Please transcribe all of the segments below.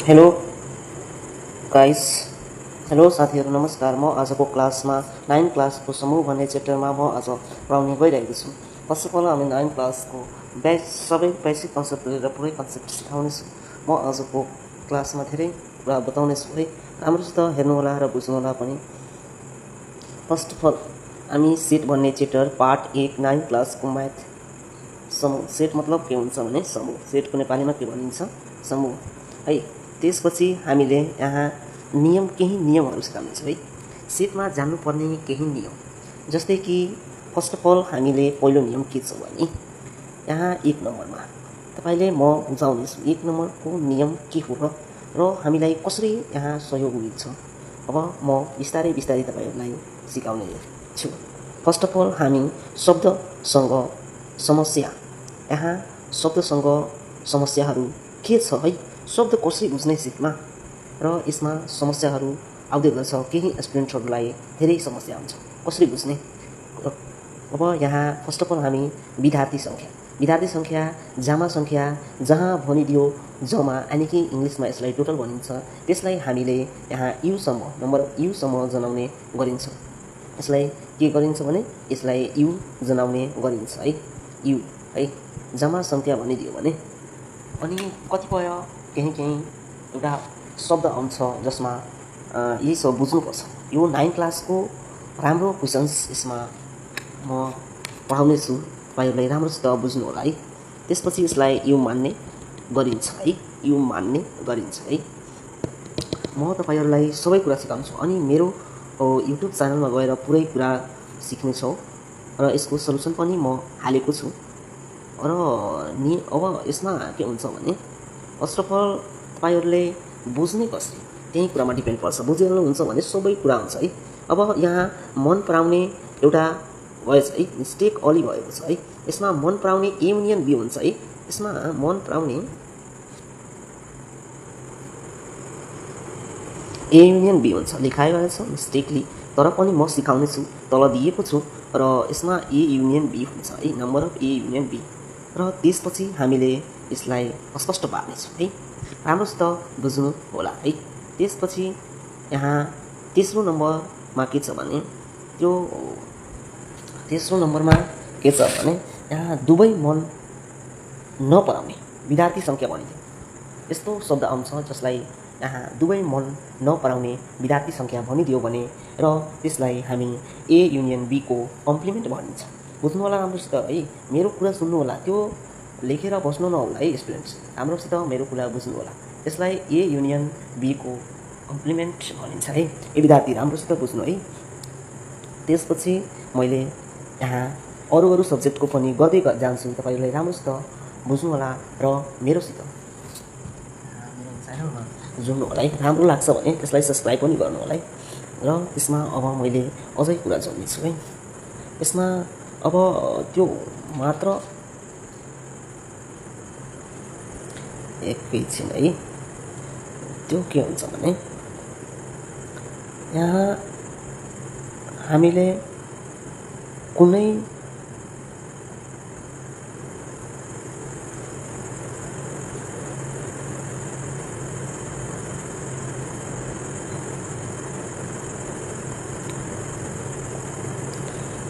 Hello guys, hello साथीहरू नमस्कार। म आजको क्लासमा 9 क्लासको समूह भन्ने च्याप्टरमा म आज पढाउने गइरहेको छु। फर्स्ट अफ अल हामी 9 क्लासको सबै बेसिक कन्सेप्ट लिएर पुरै कन्सेप्ट सिकाउनेछु। म आजको क्लासमा धेरै कुरा बताउनेछु है, राम्रोसित हेर्नुहोला र बुझ्नुहोला पनि। फर्स्ट अफ अल हामी सेट भन्ने च्याप्टर पार्ट 1 9 क्लासको म्याथ समूह। सेट मतलब के हुन्छ भने समूह। सेटको नेपालीमा के भनिन्छ? समूह है। त्यसपछि हामीले यहाँ केही नियमहरू सिकाउनेछौँ है। सेटमा जान्नुपर्ने केही नियम, जस्तै कि फर्स्ट अफ अल हामीले पहिलो नियम के छ भने यहाँ 1 नम्बरमा तपाईँले म बुझाउनेछु 1 नम्बरको नियम के हो र हामीलाई कसरी यहाँ सहयोग मिल्छ। अब म बिस्तारै तपाईँहरूलाई सिकाउने छु। फर्स्ट अफ अल हामी शब्दसँग समस्या, यहाँ शब्दसँग समस्याहरू के छ है, शब्द कसरी बुझ्ने सेटमा र यसमा समस्याहरू आउँदै गर्छ। केही स्टुडेन्टहरूलाई धेरै समस्या हुन्छ कसरी बुझ्ने। अब यहाँ फर्स्ट अफ अल हामी विद्यार्थी सङ्ख्या जामा सङ्ख्या जहाँ भनिदियो जमा, यानि कि इङ्ग्लिसमा यसलाई टोटल भनिन्छ। त्यसलाई हामीले यहाँ युसम्म नम्बर युसम्म जनाउने गरिन्छ। यसलाई के गरिन्छ भने यसलाई यु जनाउने गरिन्छ है, यु है। जमा सङ्ख्या भनिदियो भने अनि कतिपय केही एउटा शब्द आउँछ जसमा यही सब बुझ्नुपर्छ। यो 9 क्लासको राम्रो क्वेसन्स यसमा म पढाउने छु, तपाईँहरूलाई राम्रोसित बुझ्नु होला है। त्यसपछि यसलाई यु मान्ने गरिन्छ है, यु मान्ने गरिन्छ है। म तपाईँहरूलाई सबै कुरा सिकाउँछु अनि मेरो युट्युब च्यानलमा गएर पुरै कुरा सिक्नेछौँ र यसको सल्युसन पनि म हालेको छु। र अब यसमा के हुन्छ भने फर्स्ट अफ अल तपाईँहरूले बुझ्ने कसरी त्यही कुरामा डिपेन्ड पर्छ। बुझिहाल्नुहुन्छ भने सबै कुरा हुन्छ है। अब यहाँ मन पराउने एउटा भएछ है, मिस्टेक अलि भएको छ है। यसमा मन पराउने ए युनियन बी हुन्छ है। यसमा मन पराउने ए युनियन बी हुन्छ, लेखाएको छ मिस्टेकली, तर पनि म सिकाउने छु, तल दिएको छु। र यसमा ए युनियन बी हुन्छ है, number of A union B. र त्यसपछि हामीले यसलाई स्पष्ट पार्नेछौँ है, राम्रोसित बुझ्नु होला है। त्यसपछि यहाँ तेस्रो नम्बरमा के छ भने तेस्रो नम्बरमा के छ भने यहाँ दुवै मन नपराउने विद्यार्थी सङ्ख्या भनिदियो। यस्तो शब्द आउँछ जसलाई यहाँ दुवै मन नपराउने विद्यार्थी सङ्ख्या भनिदियो भने र त्यसलाई हामी ए युनियन बीको कम्प्लिमेन्ट भनिन्छ। बुझ्नु होला राम्रोसित है, मेरो कुरा सुन्नु होला, त्यो लेखेर बस्नु नहोला है स्टुडेन्ट्स, राम्रोसित मेरो कुरा बुझ्नु होला। त्यसलाई ए युनियन बीको कम्प्लिमेन्ट भनिन्छ है। ए विद्यार्थी राम्रोसित बुझ्नु है। त्यसपछि मैले यहाँ अरू सब्जेक्टको पनि गर्दै जान्छु, तपाईँहरूलाई राम्रोसित बुझ्नु होला र मेरोसित मेरो च्यानलमा जोड्नु होला है। राम्रो लाग्छ भने त्यसलाई सब्सक्राइब पनि गर्नु होला है। र त्यसमा अब मैले अझै कुरा जोड्नेछु है। यसमा अब त्यो मात्र एकैछिन है, त्यो के हुन्छ भने यहाँ हामीले कुनै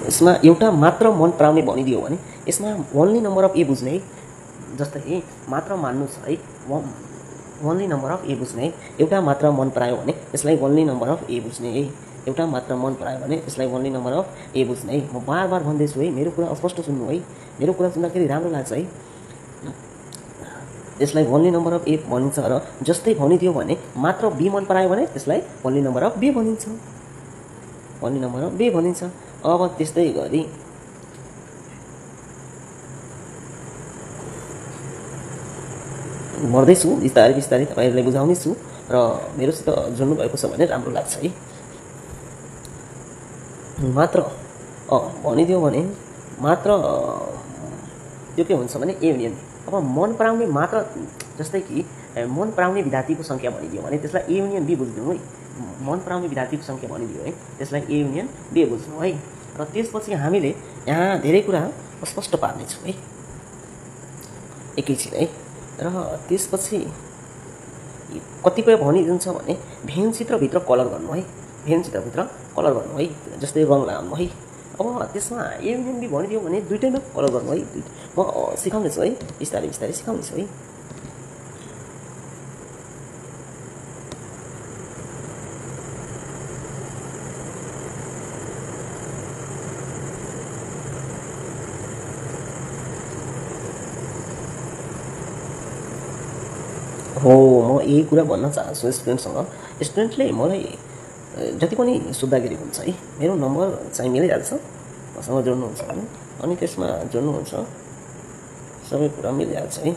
यसमा एउटा मात्र मन पराउने भनिदियो भने यसमा ओन्ली नम्बर अफ ए बुझ्ने है। जस्तै मात्र मान्नु छ है, ओन्ली नम्बर अफ ए बुझ्ने है। एउटा मात्र मन परायो भने यसलाई ओन्ली नम्बर अफ ए बुझ्ने है। एउटा मात्र मन परायो भने यसलाई ओन्ली नम्बर अफ ए बुझ्ने है। म बार भन्दैछु है, मेरो कुरा स्पष्ट सुन्नु है। मेरो कुरा सुन्दाखेरि राम्रो लाग्छ है। यसलाई ओन्ली नम्बर अफ ए भनिन्छ र जस्तै भनिदियो भने मात्र बी मन परायो भने त्यसलाई ओन्ली नम्बर अफ बी भनिन्छ, ओन्ली नम्बर अफ बी भनिन्छ। अब त्यस्तै गरी मर्दैछु, बिस्तारै तपाईँहरूलाई बुझाउने छु र मेरोसित जोड्नु भएको छ भने राम्रो लाग्छ है। मात्र भनिदियो भने मात्र त्यो के हुन्छ भने ए युनियन। अब मन पराउने मात्र, जस्तै कि मन पराउने विद्यार्थीको सङ्ख्या भनिदियो भने त्यसलाई ए युनियन बी बुझ्नु है। मन पराउने विद्यार्थीको सङ्ख्या भनिदियो है, त्यसलाई ए युनियन बी बुझ्नु है। र त्यसपछि हामीले यहाँ धेरै कुरा स्पष्ट पार्नेछौँ है, एकैछिन है। र त्यसपछि कतिपय भनिदिन्छ भने भेन चित्रभित्र कलर गर्नु है, भेन चित्रभित्र कलर गर्नु है, जस्तै रङ लगाउनु है। अब त्यसमा ए युनियन बी भनिदियो भने दुइटैमा कलर गर्नु है। म सिकाउनेछु है, बिस्तारै बिस्तारै सिकाउनेछु है। हो, म यही कुरा भन्न चाहन्छु स्टुडेन्टसँग। स्टुडेन्टले मलाई जति पनि सोद्धाखेरि हुन्छ है, मेरो नम्बर चाहिँ मिलिहाल्छ, मसँग जोड्नुहुन्छ भने, अनि त्यसमा जोड्नुहुन्छ, सबै कुरा मिलिहाल्छ है।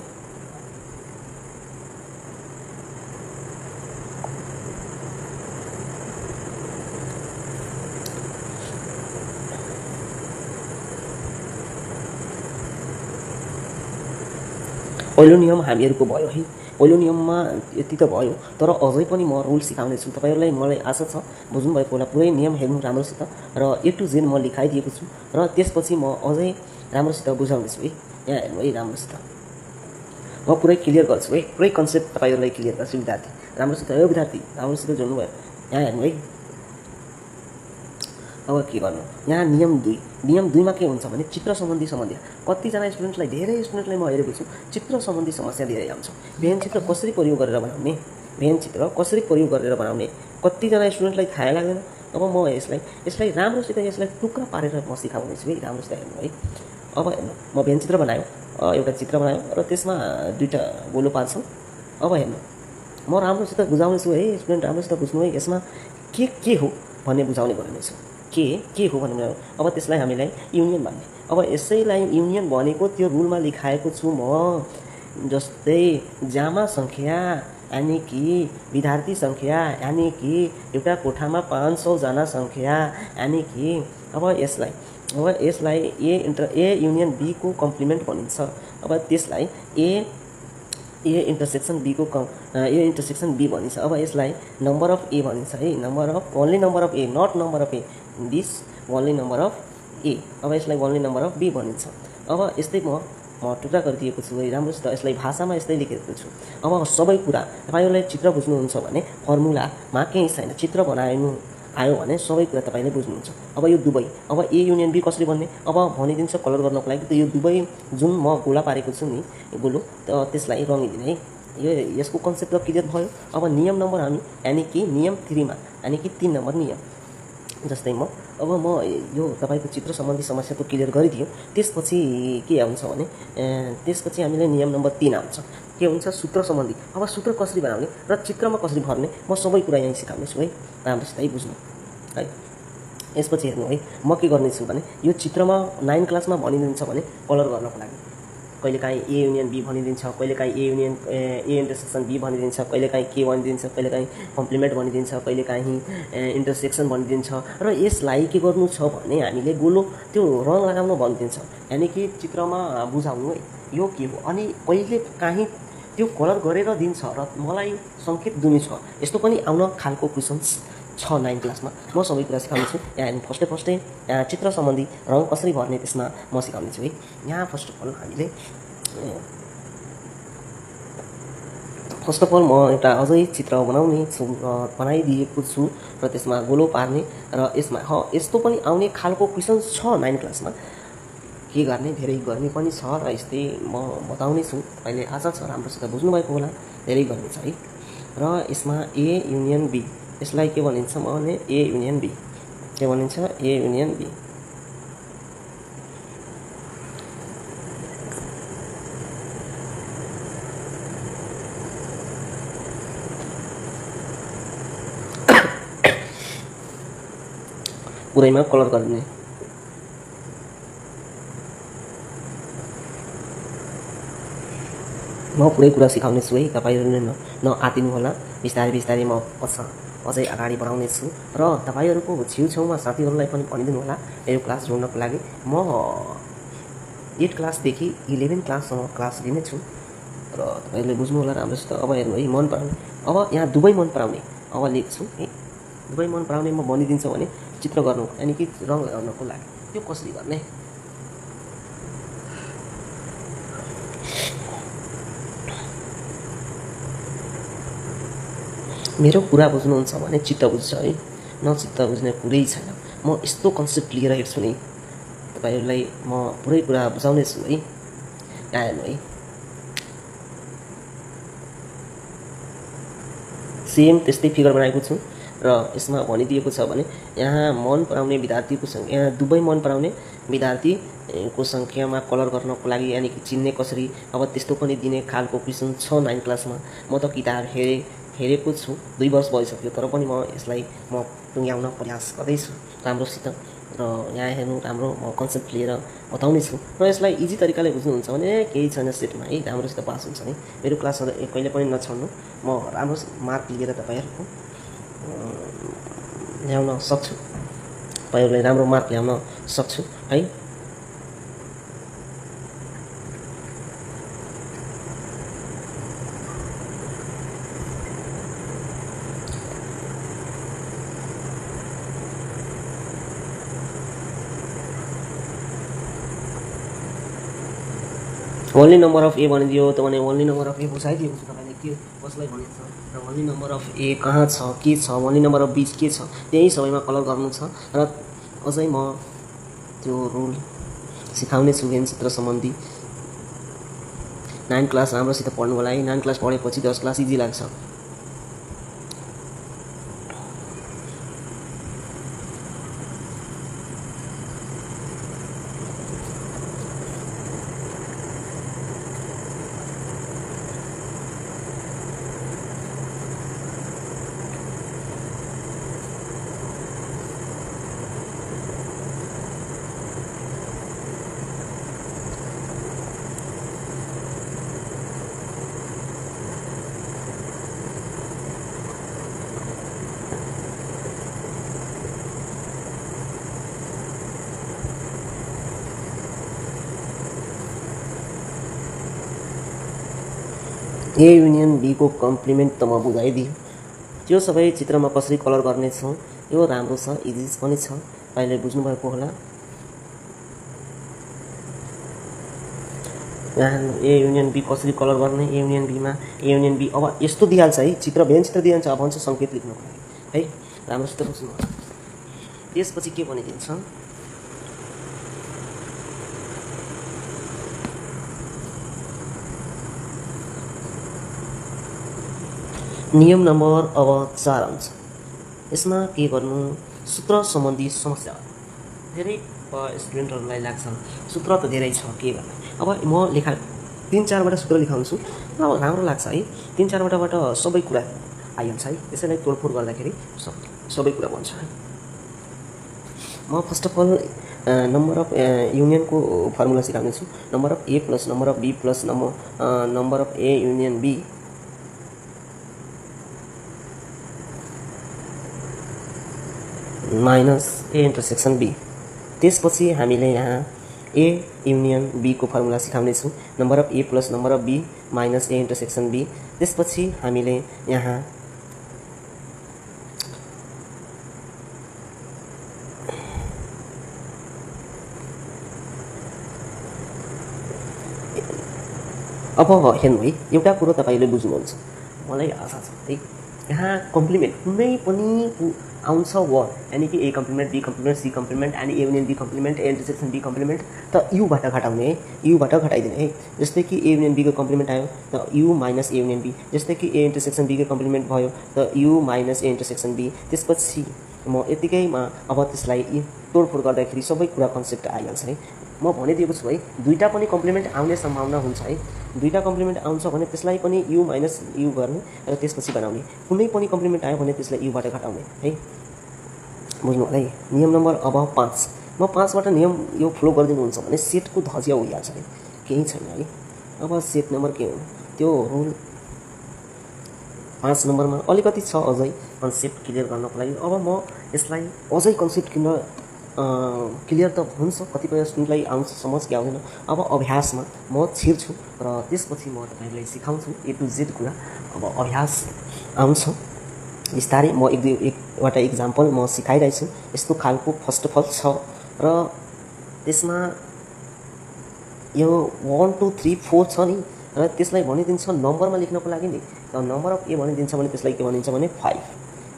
पहिलो नियम हामीहरूको भयो है। पहिलो नियममा यति त भयो, तर अझै पनि म रुल सिकाउनेछु तपाईँहरूलाई। मलाई आशा छ बुझ्नुभएको होला। पुरै नियम हेर्नु राम्रोसित, र ए टु जेड म लेखाइदिएको छु, र त्यसपछि म अझै राम्रोसित बुझाउनेछु है। यहाँ हेर्नु है, राम्रोसित म पुरै क्लियर गर्छु है। पुरै कन्सेप्ट तपाईँहरूलाई क्लियर गर्छु विद्यार्थी। राम्रोसित यो विद्यार्थी राम्रोसित जोड्नुभयो। यहाँ हेर्नु है। अब के गर्नु, यहाँ नियम 2। नियम 2मा के हुन्छ भने चित्र सम्बन्धी समस्या। कतिजना स्टुडेन्टलाई, धेरै स्टुडेन्टलाई म हेरेको छु, चित्र सम्बन्धी समस्या धेरै आउँछ। भेन चित्र कसरी प्रयोग गरेर बनाउने, भेन चित्र कसरी प्रयोग गरेर बनाउने कतिजना स्टुडेन्टलाई थाहा लाग्दैन। अब म यसलाई राम्रोसित यसलाई टुक्रा पारेर म सिकाउनेछु है। राम्रोसित हेर्नु है। अब हेर्नु, म भेन चित्र बनायो, एउटा चित्र बनायो, र त्यसमा दुईवटा गोलो पार्छौँ। अब हेर्नु, म राम्रोसित बुझाउनेछु है। स्टुडेन्ट राम्रोसित बुझ्नु है। यसमा के हो भन्ने बुझाउने गर्नेछु। के हो भन्ने। अब त्यसलाई हामीलाई युनियन भन्ने। अब यसैलाई युनियन भनेको त्यो रुलमा लेखाएको छु म। जस्तै जामा सङ्ख्या यानि कि विद्यार्थी सङ्ख्या यानि कि एउटा कोठामा 500जना सङ्ख्या यानि कि अब यसलाई ए युनियन बी को कम्प्लिमेन्ट भनिन्छ। अब त्यसलाई ए इन्टरसेक्सन बी भनिन्छ। अब यसलाई नम्बर अफ ए भनिन्छ है। Only number of A, not number of A, this only number of A. अब यसलाई ओन्ली नम्बर अफ बी भनिन्छ। अब यस्तै म टुक्रा गरिदिएको छु है। राम्रोसित यसलाई भाषामा यस्तै लेखेको छु। अब सबै कुरा तपाईँहरूलाई चित्र बुझ्नुहुन्छ भने फर्मुलामा केही छैन, चित्र बनाउनु आयो भने सबै कुरा तपाईँले बुझ्नुहुन्छ। अब यो दुबई, अब ए युनियन बी कसरी भन्ने, अब भनिदिन्छ कलर गर्नको लागि। त यो दुबई जुन म गोला पारेको छु नि, गोलो, त्यसलाई रङिदिने है। यसको कन्सेप्ट त क्लियर भयो। अब नियम नम्बर हामी यानि कि नियम 3मा, यानि कि 3 नम्बर नियम। जस्तै म यो तपाईँको चित्र सम्बन्धी समस्या त क्लियर गरिदियो। त्यसपछि के हुन्छ भने त्यसपछि हामीले नियम नम्बर 3 आउँछ। के हुन्छ, सूत्र सम्बन्धी। अब सूत्र कसरी बनाउने र चित्रमा कसरी भर्ने, म सबै कुरा यहीँ सिकाउनेछु है। राम्रोसित है बुझ्नु है। यसपछि हेर्नु है, म के गर्नेछु भने यो चित्रमा 9 क्लासमा भनिदिन्छ भने कलर गर्नको लागि कहिलेकाहीँ ए युनियन बी भनिदिन्छ, कहिलेकाहीँ ए इन्टरसेक्सन बी भनिदिन्छ, कहिलेकाहीँ के भनिदिन्छ, कहिलेकाहीँ कम्प्लिमेन्ट भनिदिन्छ, कहिलेकाहीँ इन्टरसेक्सन भनिदिन्छ। र यसलाई के गर्नु छ भने हामीले गोलो त्यो रङ लगाउन भनिदिन्छ, यानि कि चित्रमा बुझाउनु है यो के हो। अनि कहिले काहीँ त्यो कलर गरेर दिन्छ र मलाई सङ्केत दिनु छ। यस्तो पनि आउन खालको क्वेसन्स छ 9 क्लासमा। म सबै कुरा सिकाउनेछु। यहाँ फर्स्टै चित्र सम्बन्धी रङ कसरी भर्ने त्यसमा म सिकाउनेछु है। यहाँ फर्स्ट अफ अल म एउटा अझै चित्र बनाइदिएको छु र त्यसमा गोलो पार्ने र यसमा यस्तो पनि आउने खालको क्वेसन्स छ 9 क्लासमा। के गर्ने, धेरै गर्ने पनि छ र यस्तै म बताउने छु। अहिले आशा छ राम्रोसित बुझ्नुभएको होला। धेरै गर्ने छ है। र यसमा ए युनियन बी, यसलाई के भनिन्छ भने ए युनियन बी। के भनिन्छ, ए युनियन बी। पुरैमा कलर गरिदिने। म पुरै कुरा सिकाउनेछु है। तपाईँहरूले नआतिनु होला। बिस्तारै बिस्तारै म अझै अगाडि बढाउने छु र तपाईँहरूको छेउछाउमा साथीहरूलाई पनि भनिदिनु होला यो क्लास जोड्नको लागि। म 8 क्लासदेखि 11 क्लाससम्म क्लास लिनेछु र तपाईँहरूले बुझ्नु होला राम्रोसित। अब हेर्नु है, मन पराउने। अब यहाँ दुवै मन पराउने अब लेख्छु है। दुवै मन पराउने म भनिदिन्छ भने चित्र गर्नु, यानि कि रङ लगाउनको लागि त्यो कसरी गर्ने। मेरो कुरा बुझ्नुहुन्छ भने चित्त बुझ्छ है, नचित्त बुझ्ने कुरै छैन। म यस्तो कन्सेप्ट लिएर हेर्छु नि, तपाईँहरूलाई म पुरै कुरा बुझाउने छु है। यहाँ हेर्नु है, सेम त्यस्तै फिगर बनाएको छु र यसमा भनिदिएको छ भने यहाँ मन पराउने विद्यार्थीको सङ्ख्या, यहाँ दुवै मन पराउने विद्यार्थीको सङ्ख्यामा कलर गर्नको लागि, यानि कि चिन्ने कसरी, अब त्यस्तो पनि दिने खालको क्वेसन छ 9 क्लासमा। म त किताब हेरेको छु, 2 वर्ष भइसक्यो, तर पनि म यसलाई म टुङ्ग्याउन प्रयास गर्दैछु राम्रोसित। र यहाँ हेर्नु, राम्रो म कन्सेप्ट लिएर बताउने छु र यसलाई इजी तरिकाले बुझ्नुहुन्छ भने केही छैन, सेटमा है राम्रोसित पास हुन्छ नि। मेरो क्लासहरू कहिले पनि नछोड्नु, म राम्रो मार्क लिएर तपाईँहरूको ल्याउन सक्छु, तपाईँहरूलाई राम्रो मार्क ल्याउन सक्छु है। ओन्ली नम्बर अफ ए भनिदियो त भने ओन्ली नम्बर अफ ए बुझाइदिएको छु तपाईँले के कसलाई भनेको छ र ओन्ली नम्बर अफ ए कहाँ छ, के छ, ओन्ली नम्बर अफ बी के छ, त्यही सबैमा कलर गर्नु छ। र अझै म त्यो रुल सिकाउने छु व्यञ्चित्र सम्बन्धी। 9 क्लास राम्रोसित पढ्नु होला है। 9 क्लास पढेपछि 10 क्लास इजी लाग्छ। ए युनियन बीको कम्प्लिमेन्ट त म बुझाइदिएँ, त्यो सबै चित्रमा कसरी कलर गर्नेछौँ यो राम्रो छ, इजी पनि छ, तपाईँले बुझ्नुभएको होला। यहाँ ए युनियन बी कसरी कलर गर्ने, ए युनियन बीमा ए युनियन बी अब यस्तो दिइहाल्छ है, चित्र व्यञ्चित्र दिइहाल्छ, अब भन्छ सङ्केत लेख्नुको लागि है, राम्रोसित बुझ्नु। त्यसपछि के भनिदिन्छ, नियम नम्बर अब 4 आउँछ। यसमा के गर्नु, सूत्र सम्बन्धी समस्या धेरै स्टुडेन्टहरूलाई लाग्छ सूत्र त धेरै छ के गर्ने। अब म 3-4वटा सूत्र लेखाउँछु, अब राम्रो लाग्छ है, 3-4वटाबाट सबै कुरा आइहाल्छ है, त्यसैलाई तोडफोड गर्दाखेरि सबै कुरा बन्छ है। म first of all number of युनियनको फर्मुला सिकाउने छु। Number of A plus number of B plus number of A union B minus A intersection B. त्यसपछि हामीले यहाँ ए युनियन बीको फर्मुला सिकाउनेछौँ, number of A plus number of B minus A intersection B. त्यसपछि हामीले यहाँ अब हेर्नु है, एउटा कुरो तपाईँले बुझ्नुहुन्छ, मलाई आशा छ है। यहाँ कम्प्लिमेन्ट कुनै पनि आउँछ वर्ड, यानि कि A complement B complement C complement and A union B complement A intersection B complement, त युबाट घटाउने है, युबाट घटाइदिने है। जस्तै कि ए युनियन बीको कम्प्लिमेन्ट आयो त U minus A union B, जस्तै कि ए इन्टरसेक्सन बीको कम्प्लिमेन्ट भयो त U minus A intersection B. त्यसपछि म यतिकैमा अब त्यसलाई तोडफोड गर्दाखेरि सबै कुरा कन्सेप्ट आइहाल्छ है। म भनिदिएको छु है, दुईवटा पनि कम्प्लिमेन्ट आउने सम्भावना हुन्छ है। दुईवटा कम्प्लिमेन्ट आउँछ भने त्यसलाई पनि यु माइनस यु गर्ने र त्यसपछि बनाउने, कुनै पनि कम्प्लिमेन्ट आयो भने त्यसलाई युबाट घटाउने है, बुझ्नु होला है। नियम नम्बर अब 5, म 5बाट नियम यो फ्लो गरिदिनुहुन्छ भने सेटको धजिया उडिहाल्छ है, केही छैन है। अब सेट नम्बर के हो, त्यो रुल 5 नम्बरमा अलिकति छ अझै कन्सेप्ट क्लियर गर्नको लागि। अब म यसलाई अझै कन्सेप्ट क्लियर त हुन्छ, कतिपय स्टुडेन्टलाई आउँछ समझ कि आउँदैन। अब अभ्यासमा म छिर्छु र त्यसपछि म तपाईँलाई सिकाउँछु ए टु जेड कुरा। अब अभ्यास आउँछ बिस्तारै, म एकवटा इक्जाम्पल म सिकाइरहेछु। यस्तो खालको फर्स्ट अफ अल छ र त्यसमा यो 1 2 3 4 छ नि, र त्यसलाई भनिदिन्छ नम्बरमा लेख्नको लागि नि नम्बर अफ ए भनिदिन्छ भने त्यसलाई के भनिन्छ भने 5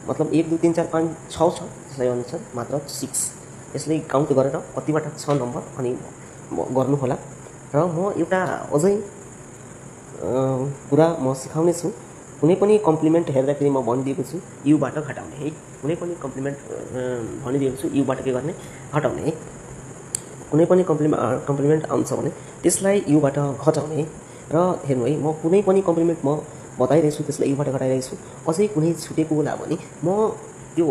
मतलब 1 2 3 4 5 6 छ त्यसलाई अनुसार मात्र 6 यसले काउन्ट गरेर कतिवटा छ नम्बर अनि गर्नु होला र म एउटा अझै कुरा म सिकाउने छु कुनै पनि कम्प्लिमेन्ट हेर्दाखेरि म भनिदिएको छु युबाट घटाउने है कुनै पनि कम्प्लिमेन्ट भनिदिएको छु युबाट के गर्ने घटाउने है कुनै पनि कम्प्लिमेन्ट आउँछ भने त्यसलाई युबाट घटाउने र हेर्नु है म कुनै पनि कम्प्लिमेन्ट म बताइरहेको छु त्यसलाई युबाट घटाइरहेको छु अझै कुनै छुटेको होला भने म त्यो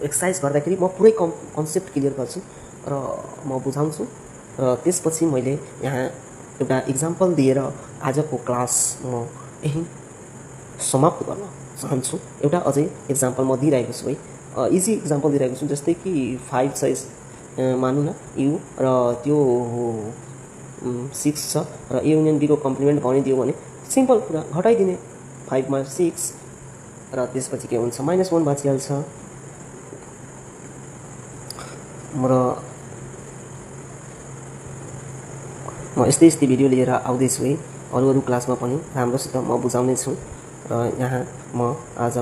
एक्सर्साइज गर्दाखेरि म पुरै कन्सेप्ट क्लियर गर्छु र म बुझाउँछु र त्यसपछि मैले यहाँ एउटा इक्जाम्पल दिएर आजको क्लास म यही समाप्त गर्न चाहन्छु एउटा अझै इक्जाम्पल म दिइरहेको छु है इजी इक्जाम्पल दिइरहेको छु जस्तै कि 5 साइज मानौँ न यु र त्यो 6 छ र ए युनियन बीको कम्प्लिमेन्ट भनिदियो भने सिम्पल कुरा घटाइदिने 5 मा 6 र त्यसपछि के हुन्छ -1 बाँचिहाल्छ र म यस्तै भिडियो लिएर आउँदैछु है अरू क्लासमा पनि राम्रोसित म बुझाउने छु र यहाँ म आज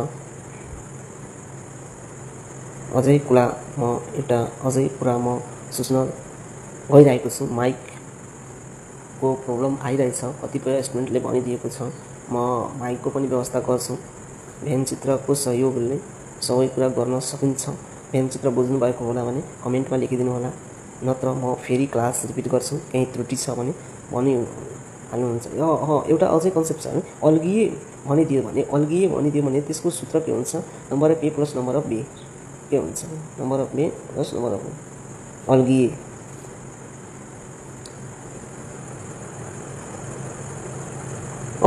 अझै कुरा म एउटा अझै कुरा म सोच्न गइरहेको छु माइकको प्रब्लम आइरहेछ कतिपय स्टुडेन्टले भनिदिएको छ म माइकको पनि व्यवस्था गर्छु भेन चित्रको सहयोगले सबै कुरा गर्न सकिन्छ भेन चित्र बुझ्नु भएको होला भने कमेन्टमा लेखिदिनु होला नत्र म फेरि क्लास रिपिट गर्छु केही त्रुटि छ भने हाल्नुहुन्छ एउटा अझै कन्सेप्ट छ अलगिए भनिदियो भने त्यसको सूत्र के हुन्छ number of A plus number of B के हुन्छ number of A plus number of अलगिए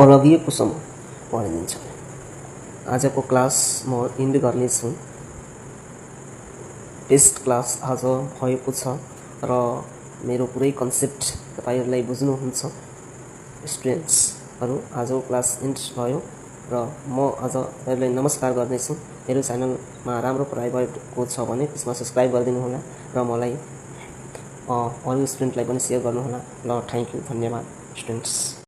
अलगिएको समूह भनिदिन्छ आजको क्लास म इन्ड गर्नेछु टेस्ट क्लास आज भएको छ र मेरो पुरै कन्सेप्ट तपाईहरुलाई बुझ्नुहुन्छ स्टुडेन्ट्सहरु आजको क्लास इन्ड भयो र म आज तपाईहरुलाई नमस्कार गर्दैछु मेरो च्यानलमा राम्रो पढाइ भएको छ भने त्यसमा सब्स्क्राइब गरिदिनु होला र मलाई अरु स्टुडेन्टलाई पनि शेयर गर्नु होला ल थ्यांक यू धन्यवाद स्टुडेन्ट्स